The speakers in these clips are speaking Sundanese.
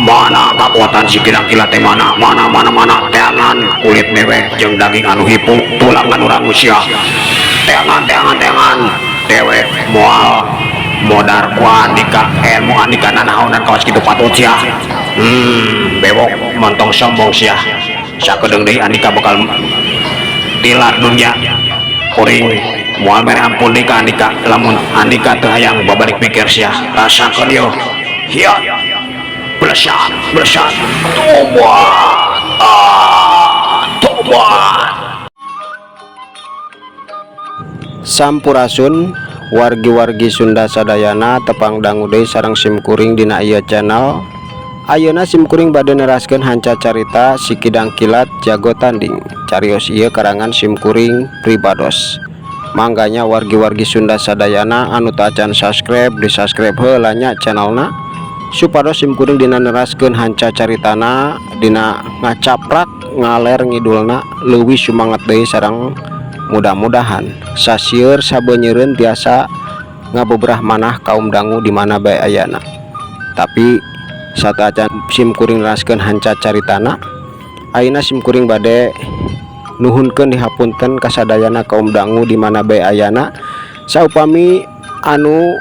Mana kakuatan si Kidang Kilat teh mana mana mana mana teangan kulit dewek jeung daging anu hipu tulang anu rangus sia teangan teangan teangan dewek moal modar ku andika ilmu andika nanaonan kawas kitu patut sia bewok montong sombong sia sakedeung deui andika bakal tilar dunya kuring moal mere ampun deui ka andika lamun andika teu hayang babalik pikir sia rasakeun yo hiya blesat blesat tobat ah tobat. Sampurasun wargi-wargi Sunda sadayana tepang dangu deui sareng simkuring dina ieu channel. Ayeuna simkuring bade neraskeun hanca carita Si Kidang Kilat Jago Tanding. Carios ieu karangan simkuring pribados. Mangganya wargi-wargi Sunda sadayana anu teu acan subscribe di subscribe heula nya channelna supados simkuring dina neraskeun hanca caritana dina ngacaprak ngaler ngidulna leuwih sumangat deui sareng mudah-mudahan sasieur sabenyeureun tiasa ngabeberah manah kaum dangu di mana bae ayana. Tapi sateuacan simkuring neraskeun hanca caritana, ayeuna simkuring bade nuhunkeun dihapunten kasadayana kaum dangu di mana bae ayana saupami anu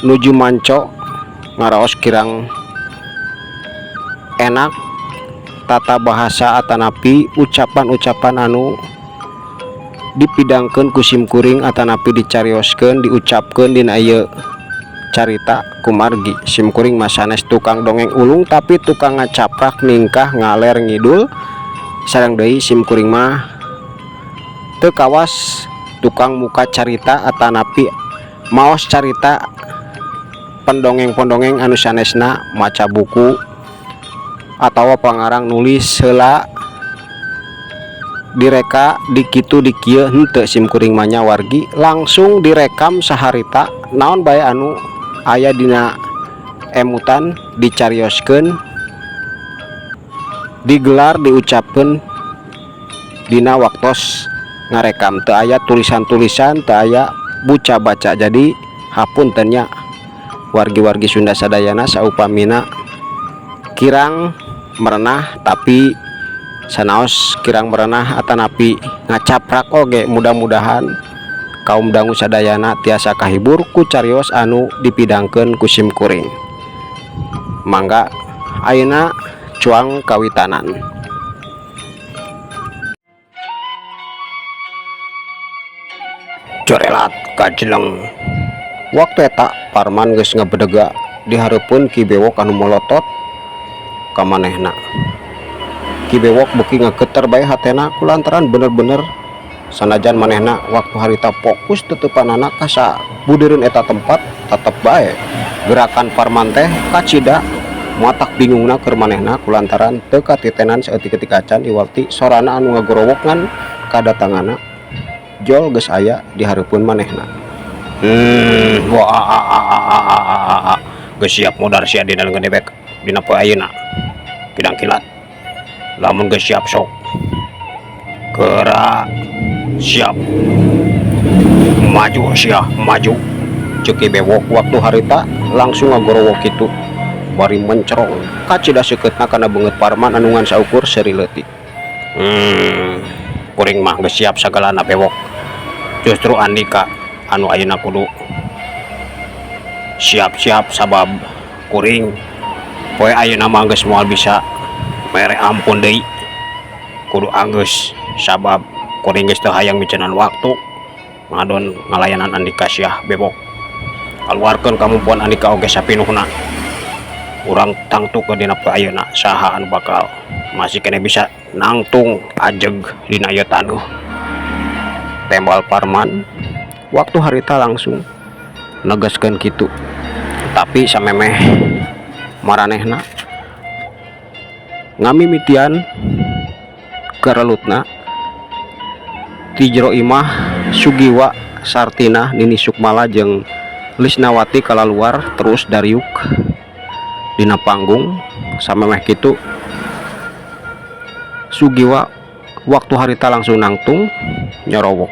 nuju manco ngaraos kirang enak tata bahasa atanapi ucapan-ucapan anu dipidangkeun ku simkuring atanapi dicarioskeun diucapkeun dina ieu carita kumargi simkuring mah sanes tukang dongeng ulung tapi tukang ngacaprak ningkah ngaler ngidul sareng deui simkuring mah teu kawas tukang muka carita atanapi maos carita pendongeng-pendongeng anu sanesna maca buku atawa pangarang nulis heula direka dikitu dikieu henteu simkuring mah nya wargi langsung direkam saharita naon bae anu aya dina emutan dicarioskeun digelar diucapkeun dina waktos ngarekam teu aya tulisan-tulisan teu aya buca baca. Jadi hapunten nya wargi-wargi Sunda sadayana saupamina kirang merenah tapi sanaos kirang merenah atanapi ngacaprak oge mudah-mudahan kaum dangu sadayana tiasa kahibur ku carios anu dipidangkeun ku simkuring. Mangga ayeuna cuang kawitanan. Corelat kajeleng. Waktu eta Parman geus ngabedega di hareupeun Ki Bewok anu molotot ka manehna. Ki Bewok beuki ngageter bae hatena kulantaran bener-bener sanajan manehna waktu harita fokus tutupanana ka sabudereun eta tempat tetep bae gerakan Parman teh kacida matak bingungna keur manehna kulantaran teu katitenan saeutik-eutik acan iwalti sorana anu ngagorowok ngan kadatanganna jol geus aya di hareupeun manehna. Wah, geus siap modar sia dina leungeun dewek dina poe ayeuna. Kidang Kilat. Lamun geus siap sok gerak siap maju sia maju. Ceuk Ki Bewok waktu harita langsung ngagorowok kitu bari mencerong kacida seukeutna kana beungeut Parman anu ngan saukur seuri leutik. Kuring mah geus siap sagalana Bewok. Justru andika anu ayeuna kudu siap-siap sabab kuring poe ayeuna mah geus moal bisa mere ampun deui. Kudu anggeus sabab kuring geus teu hayang micenan waktu ngadon ngalayanan andika sia Bewok. Kaluarkeun kamampuan andika oge sapinuhna. Urang tangtukeun dina poe ayeuna saha anu bakal masih keneh bisa nangtung ajeg dina ieu taneuh. Tembal Parman waktu harita langsung negaskeun kitu. Tapi samemeh maranehna ngamimitian karelutna ti jero imah Sugiwa Sartinah Nini Sukmala jeung Lisnawati kalaluar terus dariuk dina panggung. Samemeh kitu Sugiwa waktu harita langsung nangtung nyorowok.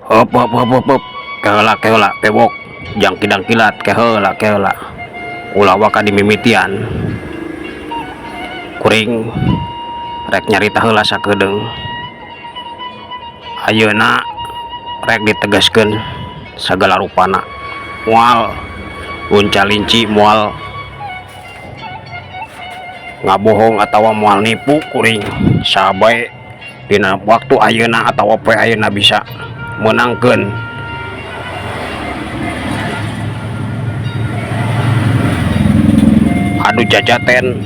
Hop hop hop hop hop keheula keheula Bewok jang Kidang Kilat keheula keheula. Ulah waka dimimitian kuring rek nyarita heula sakedeung. Ayeuna rek ditegaskeun sagala rupana moal unca-linci, moal ngabohong atawa moal nipu kuring. Saha bae dina waktu ayeuna atawa poe ayeuna bisa meunangkeun adu jajaten,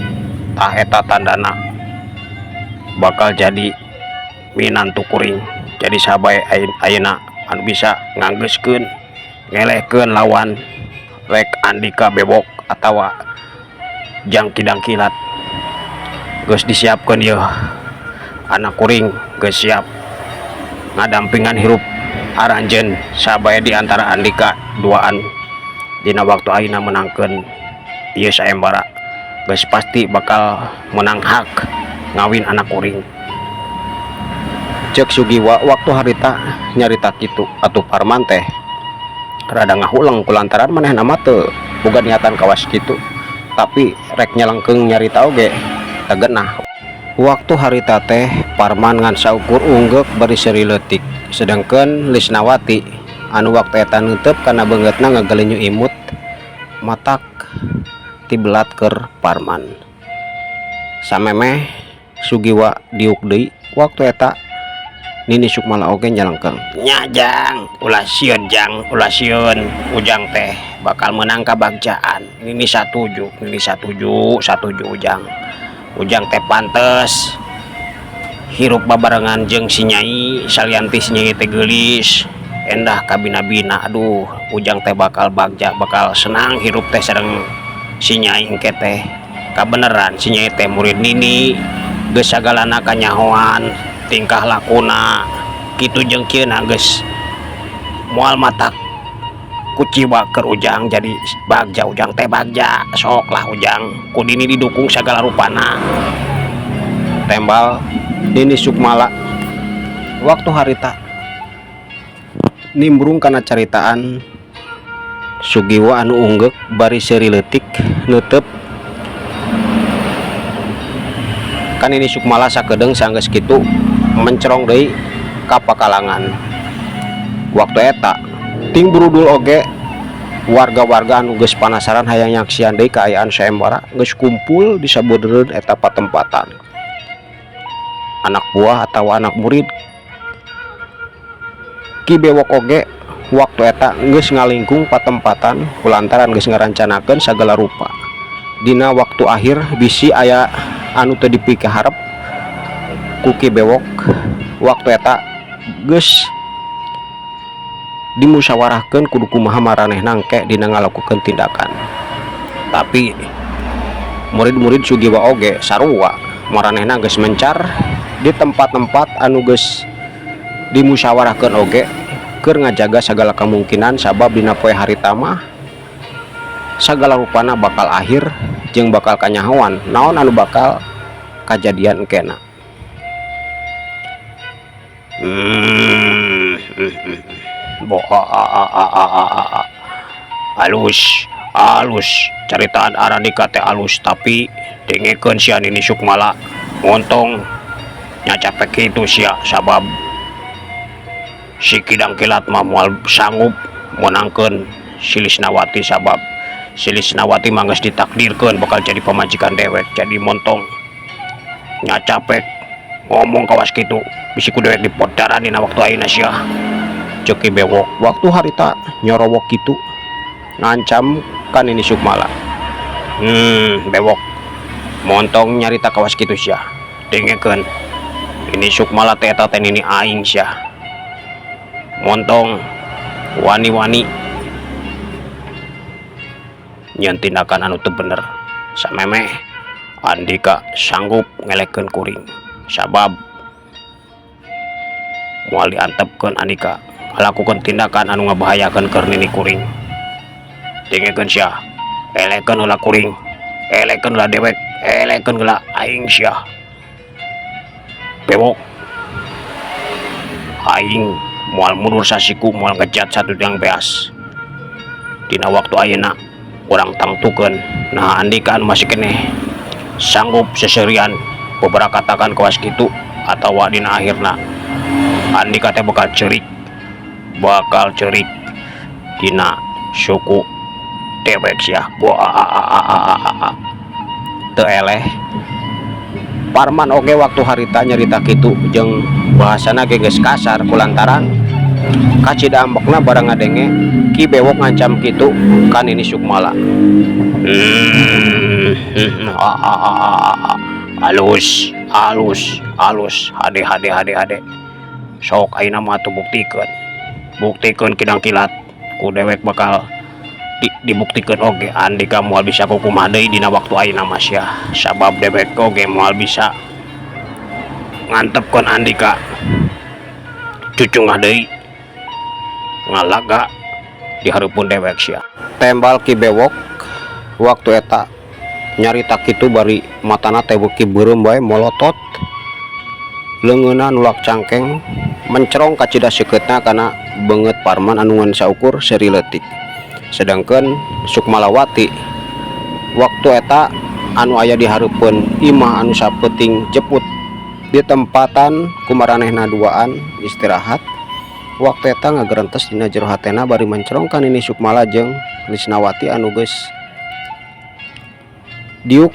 tah eta tandana bakal jadi minantu kuring. Jadi saha bae ayeuna anu bisa nganggeuskeun ngelehkeun lawan rek Andika Bewok atawa Jang Kidang Kilat, geus disiapkeun yeuh anak kuring, geus siap ngadampingan hirup aranjeun. Saha bae di antara andika duaan dina waktu ayeuna menangkeun ieu sayembara, geus pasti bakal menang hak ngawin anak kuring, cek Sugiwa waktu harita nyarita kitu. Atuh Parman teh rada ngahuleng kulantaran manehna mah teu boga niatan kawas kitu, tapi rek nyelengkeung nyarita oge teu genah. Waktu harita teh Parman ngan saukur unggeuk bari seuri leutik, sedengkeun Lisnawati anu waktu eta neuteup kana beungeutna ngagelinyu imut matak tibelat keur Parman. Samemeh Sugiwa diuk deui, waktu eta Nini Sukmala oge nyelengkeung. Nya Jang, ulah sieun Jang, ulah sieun, Ujang teh bakal menang kabagjaan. Nini satuju, Nini satuju, satuju Ujang. Ujang teh pantes hirup babarengan jeung si Nyai, salianti si Nyai teh geulis, endah kabina-bina. Aduh, Ujang teh bakal bagja, bakal senang hirup teh sareng si Nyai engke teh. Kabeneran si Nyai teh murid Nini, geus sagalana kanyahoan, tingkah lakuna kitu jeung kieu geus moal matak kuciwa keur Ujang. Jadi bagja Ujang teh, bagja. Sok lah Ujang, ku Nini didukung sagala rupana, tembal Nini Sukmala waktu harita nimbrung kana caritaan Sugiwa anu unggeuk bari seuri leutik neuteup kan Nini Sukmala. Sakedeung sanggeus kitu mencerong deui ka pakalangan. Waktu eta ting burudul oge warga-warga anu geus panasaran hayang nyaksian deui kaayaan sayembara geus kumpul di sabeudereun eta patempatan. Anak buah atau anak murid Ki Bewok oge waktu eta geus ngalingkung patempatan kulantaran geus ngarancanakeun sagala rupa dina waktu akhir bisi aya anu teu dipikaharep ku Ki Bewok. Waktu eta geus dimusyawarahkeun kudu kumaha maranehna engke dina ngalakukeun tindakan, tapi murid-murid Sugiwa oge sarua maranehna geus mencar di tempat-tempat anu geus dimusyawarahkeun oge keur ngajaga sagala kemungkinan, sabab dina poe harita mah sagala rupana bakal akhir jeung bakal kanyahoan naon anu bakal kajadian engkena. Bo a a a a a a a. Alus, alus caritaan Aradika teh alus, tapi dengekeun sia Nini Sukmala, montong nya capek kitu sia, sabab si Kidang Kilat mah moal sanggup menangkeun si Lisnawati, sabab si Lisnawati mah geus ditakdirkeun bakal jadi pamajikan dewek. Jadi montong nya capek ngomong kawas kitu, bisi ku dewek dipodaran dina waktu ayeuna sia, ceuk Ki Bewok waktu harita nyorowok kitu ngancam kan Nini Sukmala. Bewok, montong nyarita kawas kitu sia, dengekeun, Nini Sukmala teh eta teh nini aing sia. Montong wani-wani nyeun tindakan anu teu bener, samemeh andika sanggup ngelekeun kuring, sabab moal diantepkeun andika ngalakukeun tindakan anu ngabahayakeun keur nini kuring. Dengekeun sia, elekeun heula kuring, elekeun heula dewek, elekeun heula aing sia. Bewok, aing moal mundur sasiku, moal ngejat satu yang beas dina waktu ayeuna. Urang tangtukeun nah andika anu masih keneh sanggup seserian beberapa katakan kawas kitu atawa dina akhirna andika teh bakal ceurik, bakal ceurik dina suku dewek sia. Wah, teu eleh Parman oge waktu harita nyarita kitu jeung bahasana ge geus kasar kulantaran kacida ambekna barang ngadenge Ki Bewok ngancam kitu ka Nini Sukmala. Ah, ah, ah, ah, ah. Halus, halus, halus, hade, hade, hade, hade. Sok ayeuna mah atuh buktikeun, buktikeun kidang kilat ku dewek bakal dibuktikeun oge andika moal bisa kukumaha deui dina waktu ayeuna mah sia, sabab dewek oge moal bisa ngantepkeun andika cucungah deui ngalaga di hareupeun dewek sia. Tembal Ki Bewok waktu eta nyarita kitu bari matana teh beuki beureum bae, molotot, leungeunna nulak cangkeng mencerong kacida seukeutna kana beungeut Parman anu ngan saukur seuri leutik. Sedangkan Sukmalawati waktu eta anu aya di hareupeun imah anu sapeuting jeput di tempatan kumaranehna duaan istirahat, waktu eta ngagerentes dina jero hatena bari mencerong ka Nini Sukmala jeung Lisnawati anu geus diuk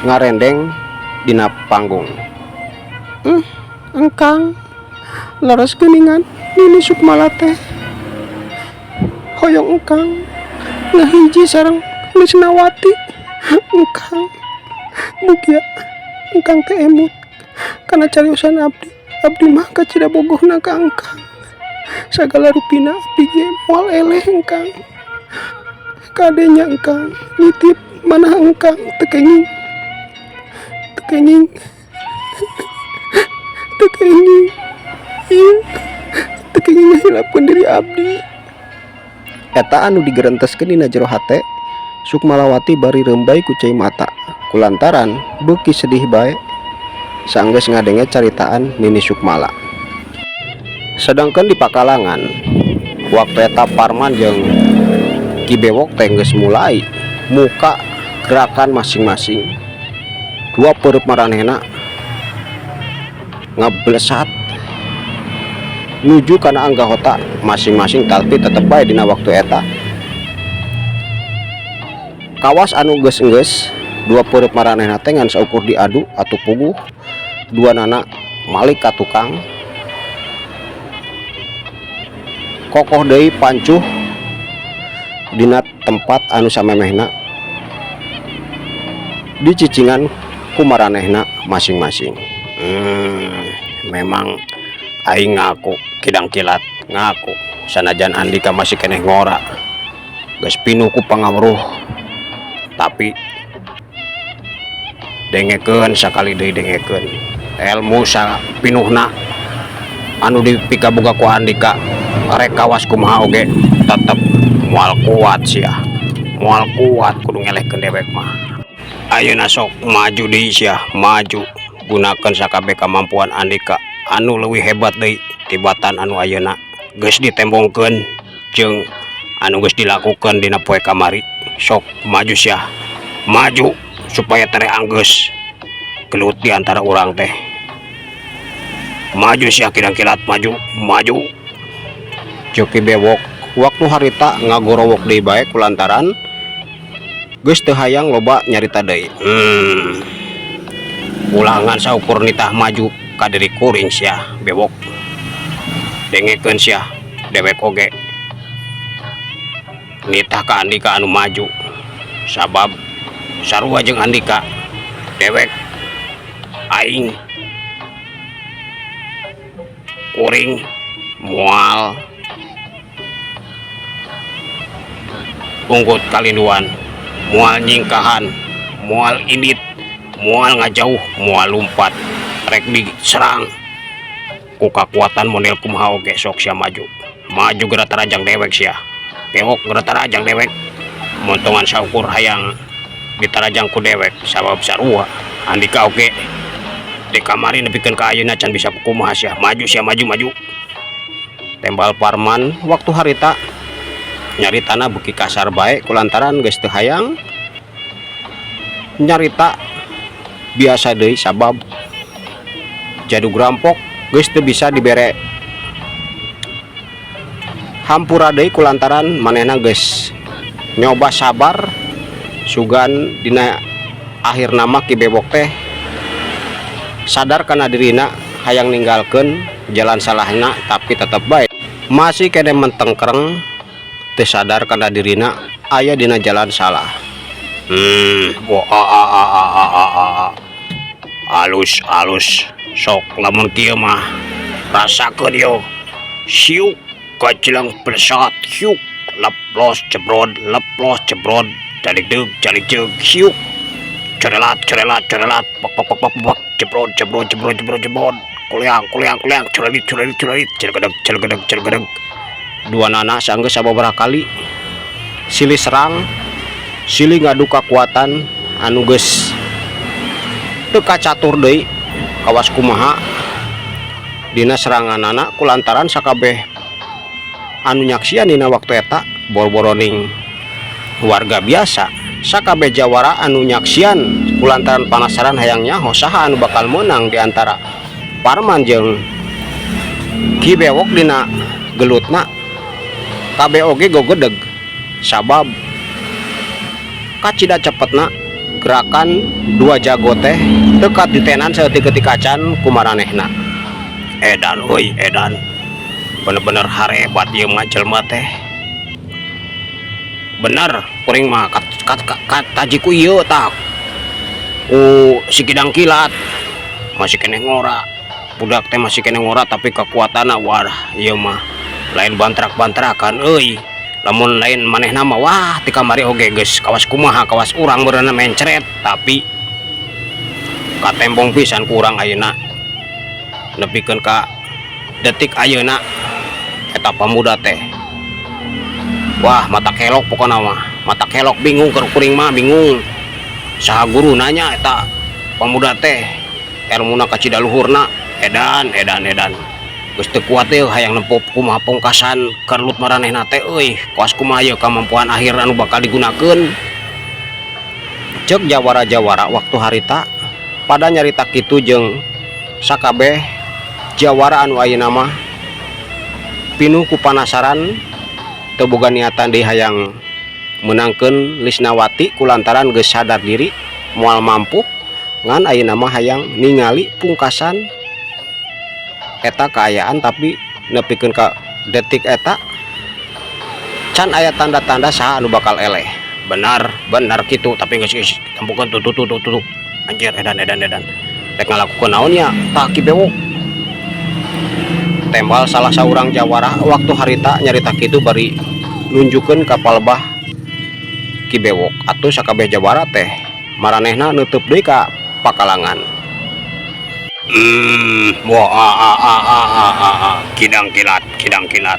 ngarendeng dina panggung. Engkang, leres geuningan Nini Sukmala teh hoyong engkang ngahiji sareng Lisnawati. Engkang, mugia engkang teh emut kana cariosan abdi. Abdi mah kacida bogohna ka engkang, sagala rupina abdi ge moal eleh engkang. Kadenya engkang, nitip manah engkang, teu kenging, teu kenging, teu kenging, ieu teu kenging ngahilapkeun diri abdi. Eta anu digerenteskeun dina jero hate Sukmalawati bari rembay ku cai mata kulantaran beuki sedih bae sanggeus ngadenge caritaan Nini Sukmala. Sedangkan di pakalangan waktu eta Parman jeung Ki Bewok teh geus mulai muka gerakan masing-masing, dua perut maranehna ngeblesat nuju kana anggota masing-masing, tapi tetep bae dina waktu eta kawas anu geus-geus dua perut maranehna teh ngan saukur diadu atau puguh dua nana malik ka tukang kokoh deui pancuh dina tempat anu samemehna dicicingan ku maranehna masing-masing. Memang aing ngaku kidang kilat ngaku sanajan andika masih keneh ngora geus pinuh ku pangawruh, tapi dengekeun sakali deui, dengekeun ilmu sapinuhna anu dipikaboga ku andika rek kawas kumaha oge tetep moal kuat sia, moal kuat kudu ngelehkeun dewek mah. Ayeuna sok maju deui sia, maju, gunakeun sakabeh kamampuan andika anu leuwih hebat deui tibatan anu ayeuna geus ditembongkeun jeung anu geus dilakukeun dina poe kamari. Sok maju sia, maju supaya tere anggeus gelut di antara urang teh. Maju sia kidang kilat, maju, maju. Ceuk Ki Bewok waktu harita ngagorowok deui bae kulantaran geus teu hayang loba nyarita deui. Ulangan saukur nitah maju ka diri kuring sia Bewok. Dengekeun sia, dewek oge nitah ka andika anu maju, sabab sarua jeung andika dewek aing kuring moal unggut kalinduan, moal nyingkahan, moal indit, moal ngajauh, moal lumpat rek diserang ku kakuatan model kumaha oge. Sok sia maju, maju geura tarajang dewek sia Bewok, geura tarajang dewek. Montongan saukur hayang ditarajang ku dewek, sabab sarua andika oge di kamari nepikeun ka ayeuna can bisa kumaha sia. Maju sia, maju, maju, tembal Parman waktu harita. Nyaritana beuki kasar bae kulantaran geus teu hayang nyarita biasa deui, sabab jadug rampok geus teu bisa dibere hampura deui kulantaran manehna geus nyoba sabar. Sugan dina akhirna mah Ki Bewok teh sadar kana dirina, hayang ninggalkeun jalan salahna, tapi tetep bae masih keneh mentengkreng, teu sadar kana dirina aya dina jalan salah. Wah, a a a a a a a. Alus alus, sok lamun kieu mah rasakeun yo. Siuk kacilang pesat siuk, leplos jebrod, leplos jebrod, jaligdeug jaligjeug siuk. Corelat corelat corelat, pok pok pok pok pok, jebrod jebrod jebrod jebrod jebrod. Kuleang kuleang kuleang, corelit corelit corelit, celgedeg celgedeg celgedeg. Duanana sanggeus sababaraha kali silih serang, silih ngadu kakuatan anu geus teu kacatur deui kawas kumaha dina seranganana, kulantaran sakabeh anu nyaksian dina waktu eta boro-boroning warga biasa, sakabeh jawara anu nyaksian kulantaran panasaran hayang nyaho saha anu bakal menang di antara Parman jeung Ki Bewok dina gelutna, kabeh oge gogedeg sabab kacida cepetna gerakan dua jago teh teu katitenan saeutik-eutik acan ku maranehna. Edan euy, edan. Bener-bener harebat ieu mah jelema teh. Bener, kuring mah kat kat kat taji ku ieu tah. Ku si Kidang Kilat masih keneh ngora. Budak teh masih keneh ngora, tapi kekuatanna, wah, ieu mah lain bantrak-bantrakan euy. Lamun lain manehna mah, wah, ti kamari oge geus kawas kumaha, kawas urang meureunna mencret, tapi katembong pisan ku urang ayeuna. Nepikeun ka detik ayeuna eta pamuda teh. Wah, mata kelok pokona mah, mata kelok, bingung keur kuring mah, bingung. Saha guruna nya eta pamuda teh? Elmuna kacida luhurna, edan edan edan. Geus teu kuat teh hayang nempo kumaha pungkasan karlut maranehna teh euy, kawas kumaha ieu kamampuan akhir anu bakal digunakeun. Ceuk jawara-jawara waktu harita pada nyarita kitu, jeung sakabeh jawara anu ayeuna mah pinuh ku panasaran, teu boga niatan deui hayang meunangkeun Lisnawati kulantaran geus sadar diri moal mampu, ngan ayeuna mah hayang ningali pungkasan eta kaayaan. Tapi nepikeun ka detik eta can aya tanda-tanda saha anu bakal eleh. Benar, benar kitu, tapi geus geus tempukeun tuh tuh tuh tuh. Anjir, edan edan edan. Rek ngalakukeun naon nya tah Ki Bewok? Tembal salah saurang jawara waktu harita nyarita kitu bari nunjukeun ka palebah Ki Bewok. Atuh sakabeh jawara teh maranehna neuteub deui ka pakalangan. Wah, a a a a a a a. Kidang Kilat, Kidang Kilat.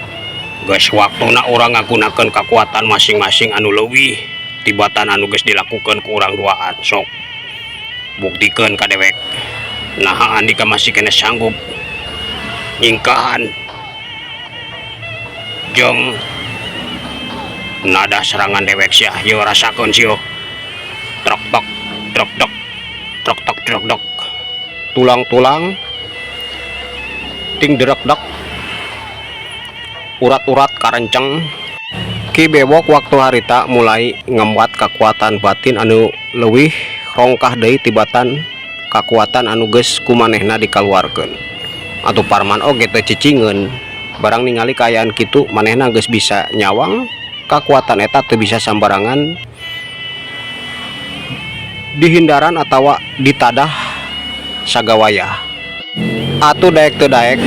Geus waktuna urang ngagunakeun kakuatan masing-masing anu leuwih tibatan anu geus dilakukeun ku urang duaan. Sok buktikeun ka dewek. Naha andika masih keneh sanggup nyingkahan jeung nada serangan dewek sia? Yeuh, rasakeun sia. Trok tok trok tok trok tok trok tok. Tulang-tulang ting derekdek, urat-urat karenceng. Ki Bewok waktu harita mulai ngembat kekuatan batin anu leuwih rongkah deui tibatan kakuatan anu geus kumanehna dikaluarkeun. Atuh Parman oge teu cicingeun barang ningali kaayaan kitu. Manehna geus bisa nyawang kakuatan eta teu bisa sambarangan dihindaran atawa ditadah sagawayah. Atuh daek teu daek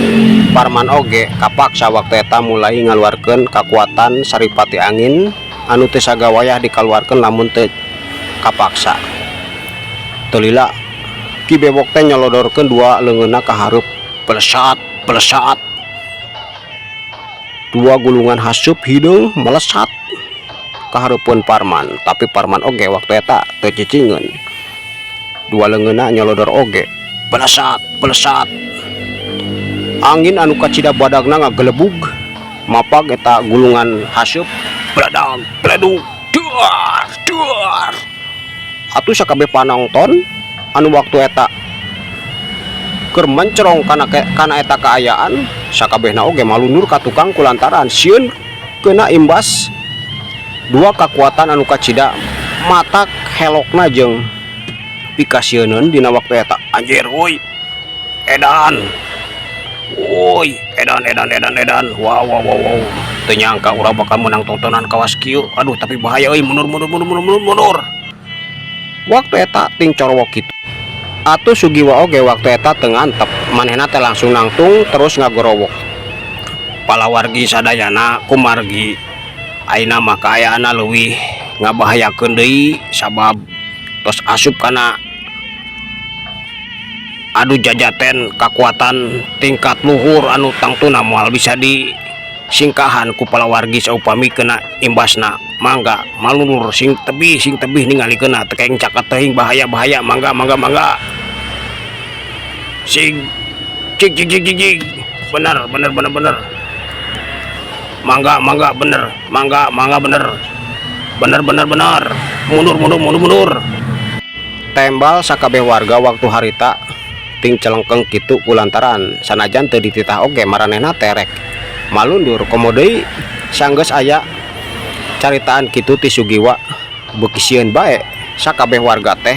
Parman oge kapaksa waktu eta mulai ngaluarkeun kakuatan saripati angin anu teu sagawayah dikaluarkeun lamun teu kapaksa. Teu lila Ki Bewok teh nyolodorkeun dua leungeunna ka hareup, Pelesat pelesat. Dua gulungan haseup hideung melesat ka hareupeun Parman, tapi Parman oge waktu eta teu cicingeun, dua leungeunna nyolodor oge. Pelesat pelesat. Angin anu kacida badagna ngagelebug mapag eta gulungan haseup. Beledag, beledug, duar, duar. Atuh sakabeh panonton anu waktu eta keur mencerong kana eta kaayaan, sakabehna oge malundur ka tukang kulantaran sieun kena imbas dua kekuatan anu kacida matak helokna jeung pikasieuneun dina waktu eta. Anjir euy, edan woi, edan, edan, edan, edan. Wow, wow, wow, wow, teu nyangka urang bakal menang tontonan kawas kieu. Aduh, tapi bahaya euy. Mundur, mundur, mundur, mundur, mundur, mundur. Waktu eta ting corowok kitu. Atuh Sugiwa oge waktu eta teu ngantep, manehna teh langsung nangtung terus ngagorowok. Palawargi sadayana, kumargi ayeuna mah kaayaanna leuwih ngabahayakeun deui sabab tos asup kana adu jajaten kakuatan tingkat luhur anu tangtuna moal bisa disingkahan ku palawargi saupami kena imbasna. Mangga malulur, sing tebih, sing tebih ningalikeunna, teu kenging caket teuing. Bahaya, bahaya. Mangga, mangga, mangga, sing cik cik cik cik cik. Bener, bener, bener, bener. Mangga, mangga, bener. Mangga, mangga, bener, bener, bener, bener. Mundur, mundur, mundur, mundur. Tembal sakabeh warga waktu harita ting celengkeng kitu kulantaran sanajan teu dititah oge maranehna terek malundur. Komo deui sanggeus aya caritaan kitu ti Sugiwa, beuki sieun bae. Sakabeh warga teh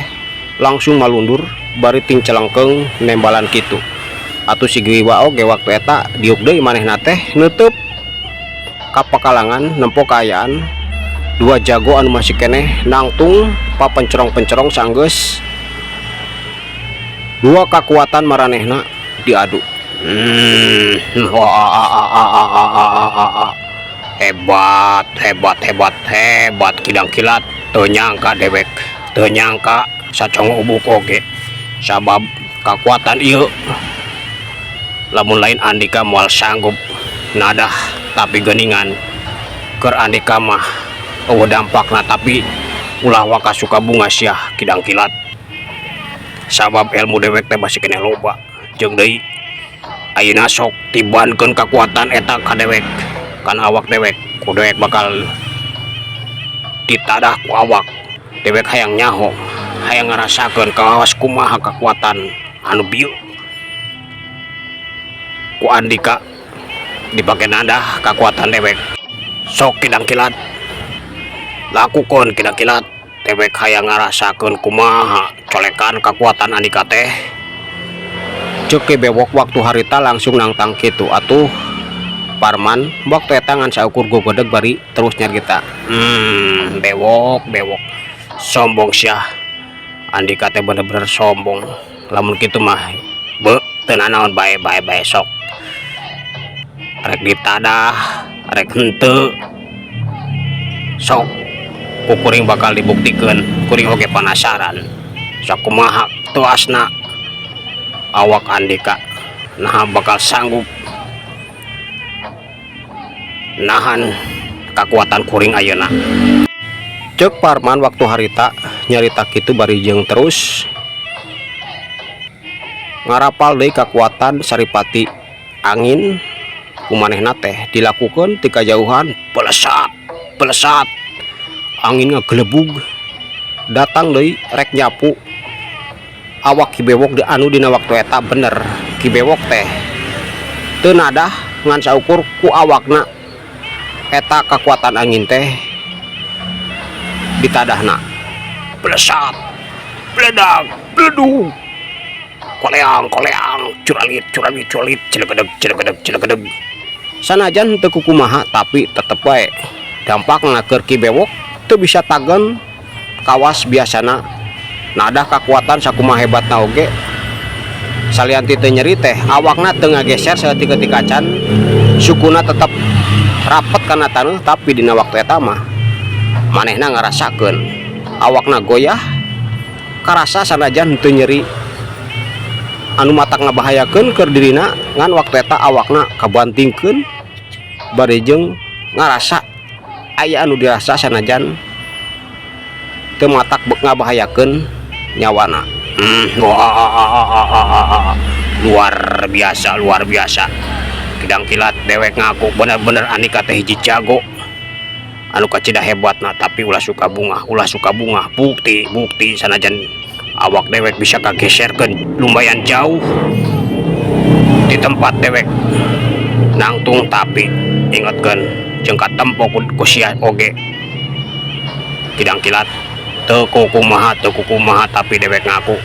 langsung malundur bari ting celengkeng nembalan kitu. Atuh Sugiwa oge waktu eta diuk deui, manehna teh neuteub ka pakalangan nempo kaayaan dua jago anu masih keneh nangtung papencerong-pencerong sanggeus dua kekuatan maranehna diadu. Wah, hebat, hebat, hebat, hebat, Kidang Kilat. Teu nyangka dewek, teu nyangka sacongo ubuk oge, sabab kekuatan ieu lamun lain andika moal sanggup nadah. Tapi geningan keur andika mah euweuh dampakna, tapi ulah waka suka bunga sia, Kidang Kilat, sabab ilmu dewek teh masih keneh loba. Jeung deui ayeuna sok tibankeun kekuatan eta ka dewek, kana awak dewek. Ku dewek bakal ditadah ku awak dewek. Hayang nyaho, hayang ngarasakeun kawas kumaha kekuatan anu bieu ku andika dipake nadah kekuatan dewek. Sok, Kidang Kilat, lakukan. Kidang Kilat, dewek hayang ngarasakeun kumaha colekan kekuatan andika teh, ceuk Ki Bewok waktu harita langsung nangtang kitu. Atuh Parman waktu eta ngan saukur gogodeg bari terus nyarita, "Bewok, Bewok, sombong sia. Andika teh bener-bener sombong. Lamun kitu mah be teu nanaon. Bae, bae, bae. Sok rek ditadah rek henteu, sok ku kuring bakal dibuktikeun. Kuring oge penasaran sok kumaha tuasna awak andika, nah bakal sanggup nahan kekuatan kuring ayeuna," ceuk Parman waktu harita nyarita kitu bari jeung terus ngarapal deui kekuatan Saripati Angin. Ku manehna teh dilakukeun ti kajauhan. Belesat, belesat, angin ngagelebug datang deui rek nyapu awak Ki Bewok di anu dina waktu eta bener Ki Bewok teh teu nadah, ngan saukur ku awakna eta kekuatan angin teh ditadahna. Belesat, beledag, beledug, koleang, koleang, curalit, curalit, curalit, cilegedeg, cilegedeg, cilegedeg. Sanajan teu kukumaha, tapi tetep wae dampakna keur Ki Bewok teu bisa tagen kawas biasana nadah kekuatan sakumaha hebatna oge. Salian ti teu nyeri teh, awakna teu ngageser saeutik-eutik acan, sukuna tetep rapet kana taneuh. Tapi dina waktu eta mah manehna ngarasakeun awakna goyah karasa, sanajan teu nyeri anu matak ngabahayakeun keur dirina, ngan waktu eta awakna kabantingkeun bari jeung ngarasa aya anu dirasa sanajan teu matak ngabahayakeun nyawana. Wah, luar biasa, luar biasa, Kidang Kilat. Dewek ngaku bener-bener andika teh hiji jago. Anu kacida hebatna, tapi ulah suka bungah, ulah suka bungah. Bukti bukti sanajan awak dewek bisa kageserkeun lumayan jauh di tempat dewek nangtung, tapi ingatkeun jeung katempo ku sia oge, Kidang Kilat. Teu kukumaha, teu kukumaha, tapi dewek ngaku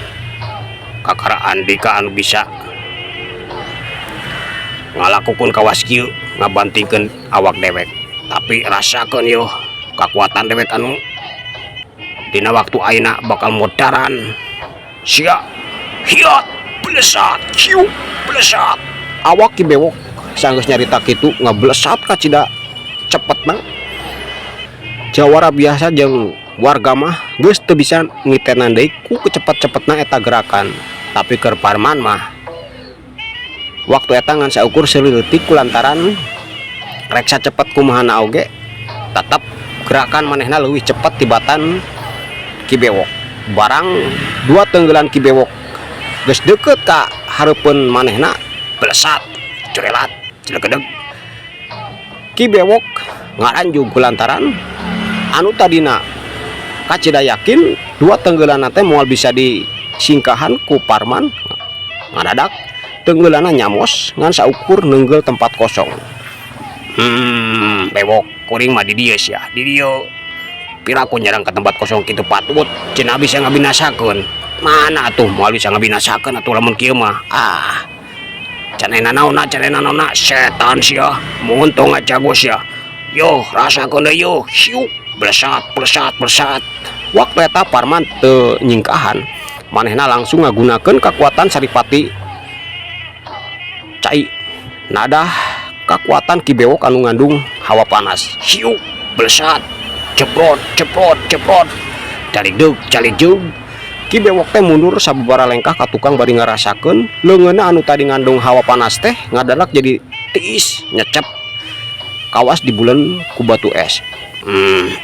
kakara andika anu bisa ngalakukeun kawas kieu, ngabantingkeun awak dewek. Tapi rasakeun yo kakuatan dewek anu dina waktu ayeuna bakal modaran sia. Hiat, blesat, hiu, blesat. Awak Ki Bewok sanggeus nyarita kitu ngablesat kacida cepetna. Jawara biasa jeung warga mah geus teu bisa ngitenan deui ku kecepet-cepetna eta gerakan. Tapi keur Parman mah waktu eta ngan saukur seuri leutik, kulantaran rek sacepet kumahana oge tetep gerakan manehna leuwih cepet tibatan Ki Bewok. Barang dua tenggelan Ki Bewok geus deukeut ka hareupeun manehna, blesat, curelat, cilegedeg. Ki Bewok ngaranjug kulantaran anu tadina kacida yakin dua tenggelan teh moal bisa disingkahan ku Parman, ngadadak tenggelanna nyamos ngan saukur nenggel tempat kosong. Bewok, kuring mah di dieu sia, di dieu. Piraku nyerang ke tempat kosong kitu, patut cenah bisa ngabinasakeun. Mana atuh moal bisa ngabinasakeun atuh lamun kieu mah. Ah, can aya nanaonna, can aya nanaonna, setan sia, montong ngajago sia. Yo, rasakeun deui yo, hiu, blesat, blesat, blesat. Waktu eta Parman teu nyingkahan, manehna langsung ngagunakeun kekuatan saripati cai, nadah kakuatan Ki Bewok anu ngandung hawa panas. Hiu, blesat, ceprot, ceprot, ceprot. Caligdug, caligdug. Ki Bewok teh mundur sababaraha lengkah ka tukang bari ngarasakeun leungeunna anu tadi ngandung hawa panas teh ngadadak jadi tiis nyecep kawas di bulan ku batu es.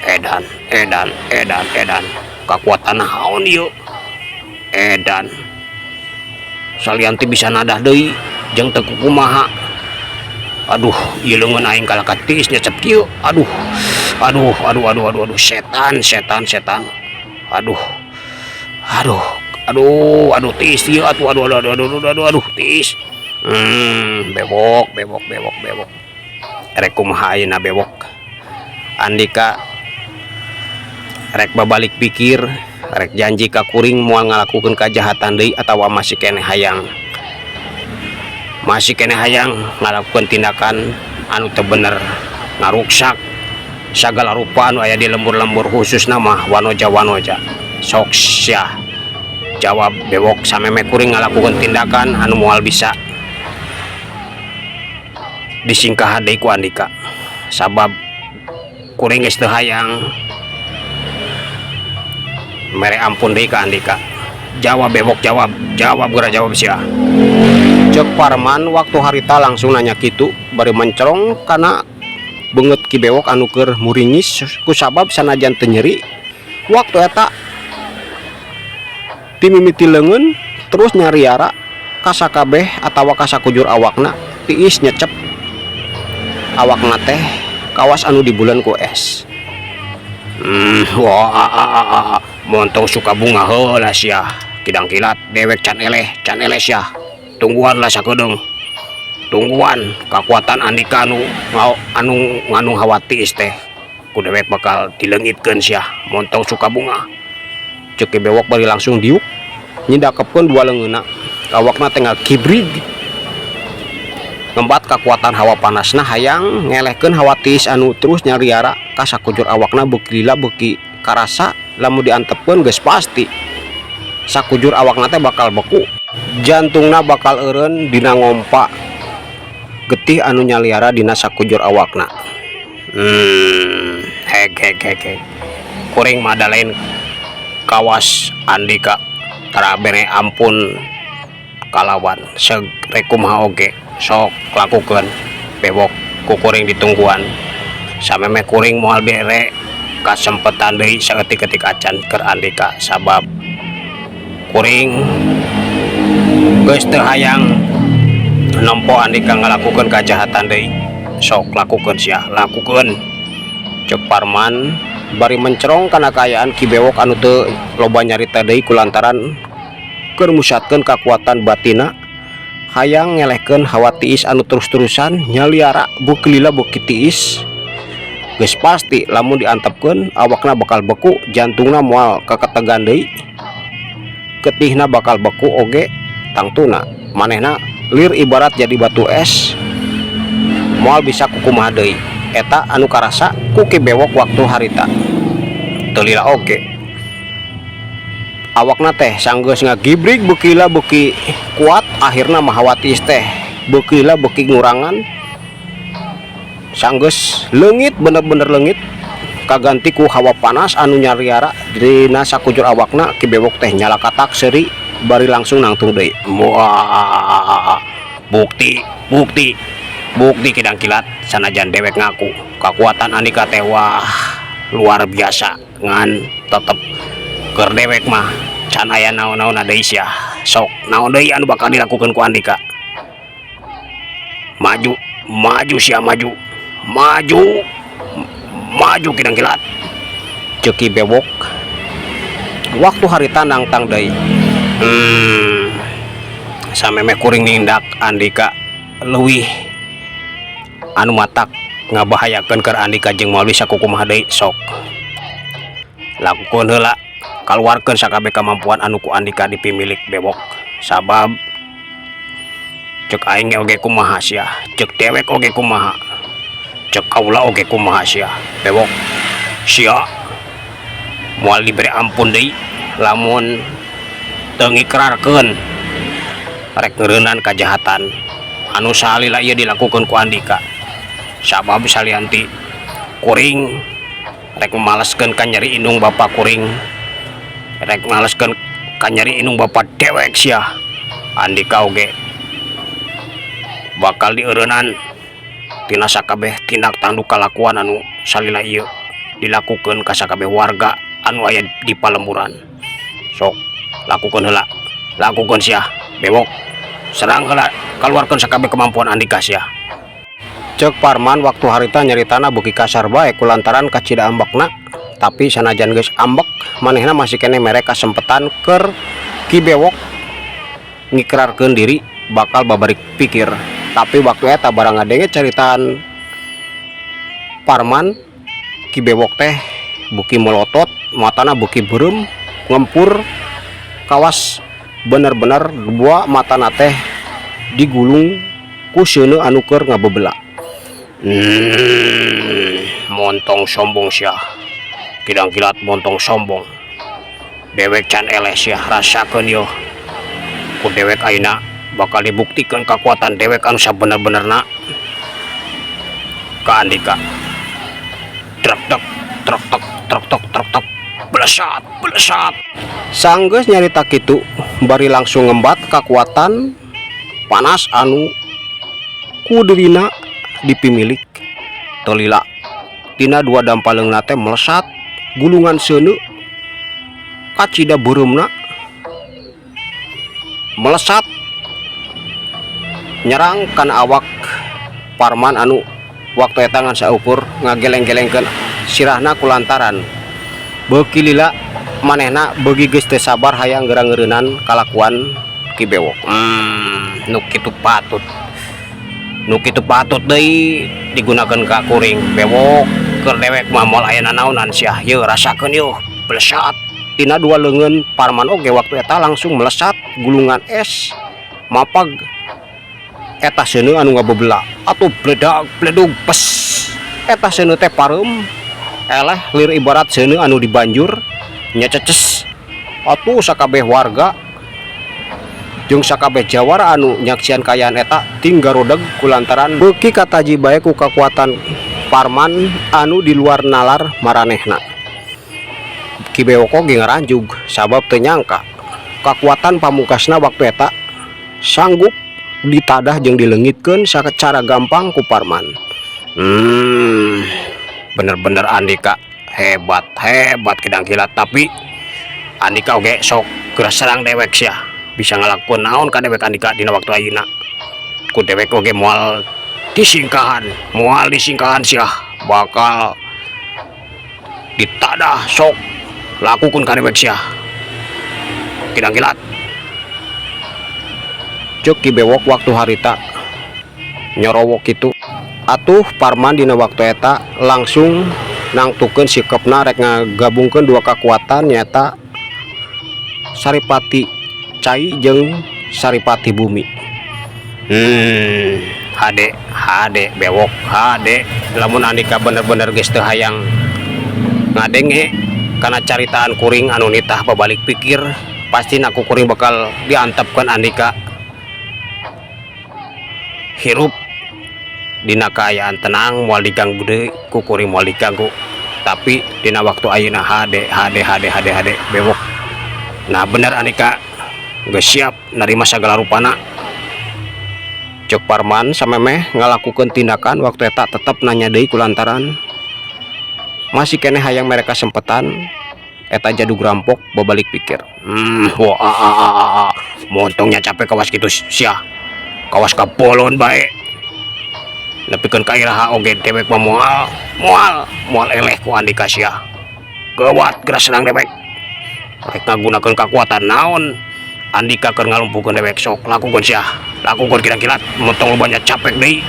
Edan, edan, edan, edan. Kakuatan naon ieu? Edan. Salian ti bisa nadah deui jeung teu kukumaha. Aduh, ieu leungeun aing kalah ka tiis nyecep kieu. Aduh. Aduh, aduh, aduh, aduh, aduh, setan, setan, setan. Aduh. Aduh, aduh, aduh, tiis ieu atuh, aduh, aduh, aduh, aduh, aduh, aduh, aduh, tiis. Bewok, bewok, bewok, bewok. Rek kumaha ayeuna, Bewok? Andika rek babalik pikir, rek janji ka kuring moal ngalakukeun kajahatan deui, atawa masih keneh hayang ngalakukeun tindakan anu teu bener, ngaruksak sagala rupa anu aya di lembur-lembur, khususna mah wanoja-wanoja? Sok sia jawab, Bewok, sameme kuring ngalakukeun tindakan anu moal bisa disingkahan deui ku andika, sabab kuring geus teu hayang mere ampun deui ka andika. Jawab, Bewok, jawab, jawab, geura jawab sia. Cek Parman waktu harita langsung nanya kitu bari mencerong kana beungeut Ki Bewok anu keur muringis kusabab sanajan teu nyeri waktu eta timimiti leungeun terus nyariara kasakabeh atawa kasakujur awakna tiis nyecep awakna teh kawas anu dibulen ku es. Wah, ah, ah, ah, ah. Montong suka bungah heula sia. Kidang Kilat, dewek can eleh, can eleh sia. Tungguan lah sakedeung. Tungguan kakuatan andika anu ngau, anu ngandung hawa tiis teh. Ku dewek bakal dileungitkeun sia. Montong suka bungah. Cek Ki Bewok bari langsung diuk nyindakepkeun dua leungeunna, awakna teh ngakibrig ngembat kakuatan hawa panasna hayang ngelehkeun hawa tiis anu terus nyariara ka sakujur awakna. Beuki lila beuki karasa lamun diantepkeun geus pasti sakujur awakna teh bakal beku, jantungna bakal eureun dina ngompa getih anu nyaliara dina sakujur awakna. Heg heg heg heg. Kuring mah da lain kawas andika, tara bere ampun kalawan seg. Rek kumaha oge sok lakukeun, Bewok, ku kuring ditungguan. Sameme kuring moal bere kasempetan deui saeutik-eutik acan keur andika, sabab kuring geus teu hayang nempo andika ngalakukeun kajahatan deui. Sok lakukeun sia, lakukeun. Cek Parman bari mencerong kana kaayaan Ki Bewok anu teu loba nyarita deui kulantaran keur musatkeun kakuatan batina hayang ngelehkeun hawa tiis anu terus-terusan nyaliara beuki lila beuki tiis. Geus pasti lamun diantepkeun awakna bakal beku, jantungna moal kaketegan deui, getihna bakal beku oge, tangtuna manehna lir ibarat jadi batu es, moal bisa kukumaha deui. Eta anu karasa ku Ki Bewok waktu harita. Teu lila oge awakna teh sanggeus ngagibrig beuki lila beuki kuat, akhirna mah hawa tiis teh beuki lila beuki ngurangan, sanggeus leungit, bener-bener leungit, kaganti ku hawa panas anu nyariara dina sakujur awakna. Ki Bewok teh nyalakatak seuri bari langsung nangtung deui. Wah, bukti, bukti, bukti, Kidang Kilat. Sanajan dewek ngaku kekuatan Andika teh wah luar biasa, ngan tetep keur dewek mah can aya naon-naon deui sia. Sok, naon deui anu bakal dilakukan ku Andika? Maju, maju sia, maju, maju, maju, Kidang Kilat. Ceuk Ki Bewok waktu harita nangtang deui. Samemeh kuring nindak Andika leuwih anu matak ngabahayakeun keur Andika jeung moal bisa kukumaha deui. Sok, lakukeun heula, kaluarkeun sakabeh kemampuan anu ku Andika dipimilik, Bewok, sabab cek aing oge kumaha sia, cek dewek oge kumaha, cek kaula oge kumaha sia, Bewok. Sia moal diberi ampun deui lamun teu ngikrarkeun rek ngeureunnan kajahatan anu salila ieu dilakukeun ku Andika, sabab salian ti kuring rek maleskeun ka nyeri indung bapa kuring, rek maleskeun ka nyeri indung bapa dewek sia, Andika oge bakal dieureunnan tina sakabeh tindak tanduk kalakuan anu salila ieu dilakukeun ka sakabeh warga anu aya di palemburan. Sok, lakukeun heula, lakukeun sia, Bewok. Serang heula, keluarkeun sakabeh kemampuan Andika sia. Cek Parman waktu harita nyaritana beuki kasar bae kulantaran kacida ambekna. Tapi sanajan geus ambek, manehna masih keneh mere kasempetan keur Ki Bewok ngikrarkeun diri bakal babari pikir. Tapi waktu eta barang ngadenge caritaan Parman, Ki Bewok teh beuki melotot, matana beuki beureum ngempur, kawas bener-bener dua matana teh digulung ku seuneu anu keur ngabebela. Montong sombong sia, Kidang Kilat, montong sombong. Dewek can eleh sia. Rasakeun yo ku dewek, ayeuna bakal dibuktikan kekuatan dewek anu sabener-benerna ka Andika. Trek tek trek tek trek tek trek tek, belesat, belesat. Sanggeus nyarita kitu bari langsung ngembat kekuatan panas anu ku dirina dipimilik, teu lila tina dua dampaleungna teh melesat gulungan seuneu kacida beureumna, melesat nyerang kana awak Parman anu waktu eta ngan saukur ngageleng-gelengkeun sirahna kulantaran beuki lila manehna beuki geus teu sabar hayang geura ngeureunnan kalakuan Ki Bewok. Nu kitu patut, nu kitu patut deui digunakeun ka kuring, Bewok. Keur dewek mah moal aya nanaonan sia. Yeuh, rasakeun yeuh, belesat. Tina dua leungeun Parman oge waktu eta langsung melesat gulungan es mapag eta seuneu anu ngabebela. Atuh bledag bledug pes, eta seuneu teh pareum eleh lir ibarat seuneu anu dibanjur nyececes. Atuh sakabeh warga jeung sakabeh jawara anu nyaksian kaayaan eta ting garodeg kulantaran beuki kataji bae ku kakuatan Parman anu di luar nalar maranehna. Ki Bewok oge ngaranjug sabab teu nyangka kakuatan pamungkasna waktu eta sanggup ditadah jeung dileungitkeun sacara gampang ku Parman. Bener-bener Andika hebat, hebat, Kidang Kilat. Tapi Andika oge sok geura serang dewek sia. Bisa ngalakukeun naon ka dewek Andika dina waktu ayeuna? Ku dewek oge moal disingkahan, moal disingkahan sia, bakal Ditadah sok lakukeun ka dewek sia. Kidang Kilat. Cek Ki Bewok waktu harita nyorowok kitu. Atuh Parman dina waktu eta langsung nangtukeun sikepna rek ngagabungkeun dua kekuatan, nyaeta Saripati Cai jeung Saripati Bumi. Hade, hade Bewok, hade. Lamun andika bener-bener geus teu hayang ngadenge kana caritaan kuring anu nitah babalik pikir, pasti ku kuring bakal diantepkeun andika hirup dina kaayaan tenang, moal diganggu deui ku kuring, moal diganggu. Tapi dina waktu ayeuna, hade, hade, hade, hade, hade Bewok. Nah, bener andika geus siap narima sagala rupana. Cek Parman samemeh ngalakukeun tindakan. Waktu eta tetep nanya deui kulantaran masih keneh hayang mere kasempetan eta jadug rampok babalik pikir. Wah, ah, ah, ah, ah, ah. Montongnya capek kawas kitu sia. Kawas kabolon bae. Nepikeun ka iraha oge dewek mah moal, moal, moal eleh ku andika sia. Gawat geura serang dewek. Rek ngagunakeun kakuatan naon andika keur ngalumpuhkeun dewek? Sok lakukeun sia. Lakukeun, Kidang Kilat, montong lu banyak capek deui.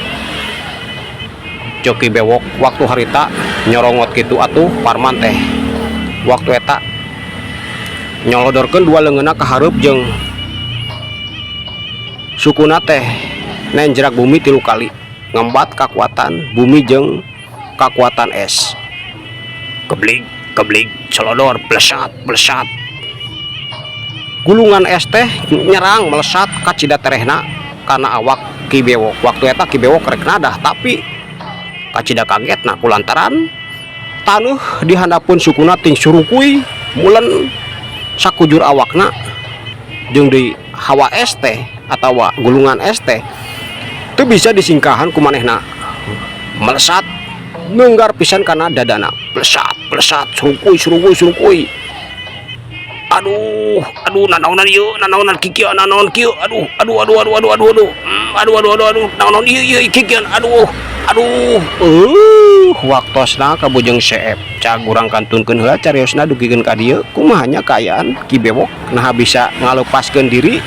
Cek Ki Bewok waktu harita nyorongot kitu. Atuh Parman teh waktu eta nyolodorkeun dua leungeunna ka hareup jeung sukuna teh nenjrak bumi tilu kali, ngembat kakuatan bumi jeung kakuatan es. Keblig, keblig, celodor, blesat, blesat. Gulungan es teh nyerang melesat kacida terehna kana awak Ki Bewok. Waktu eta Ki Bewok rek nadah, tapi kacida kagetna kulantaran taneuh di handapun sukuna ting surukui mulen sakujur awakna, jeung di hawa es teh atawa gulungan es teh teu bisa disingkahan ku manehna, melesat nunggar pisan kana dadana. Blesat, blesat, surukui, surukui, surukui. Aduh, aduh, nanaonan ieu, nanaonan kikieu, nanaon kieu? Aduh, aduh, aduh, aduh, aduh, aduh, aduh. Aduh, aduh, aduh, aduh, naon ieu ieu kikieu? Aduh, aduh. Waktosna kabujeng seep, cag urang kantunkeun heula cariosna dugikeun ka dieu. Kumaha nya kaayaan Ki Bewok, nah bisa ngalepaskeun diri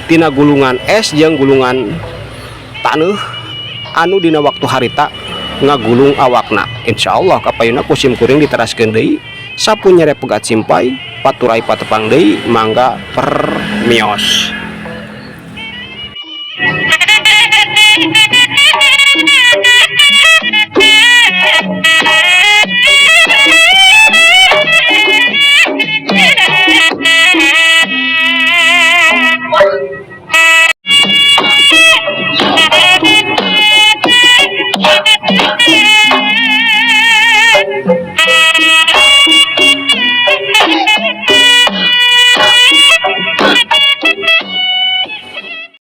tina gulungan es jeung gulungan taneuh anu dina waktu harita ngagulung awakna? Insyaallah kapayuna ku sim kuring diteraskeun deui. Sapu nyere pegat simpay paturai patepang deui. Mangga, permios.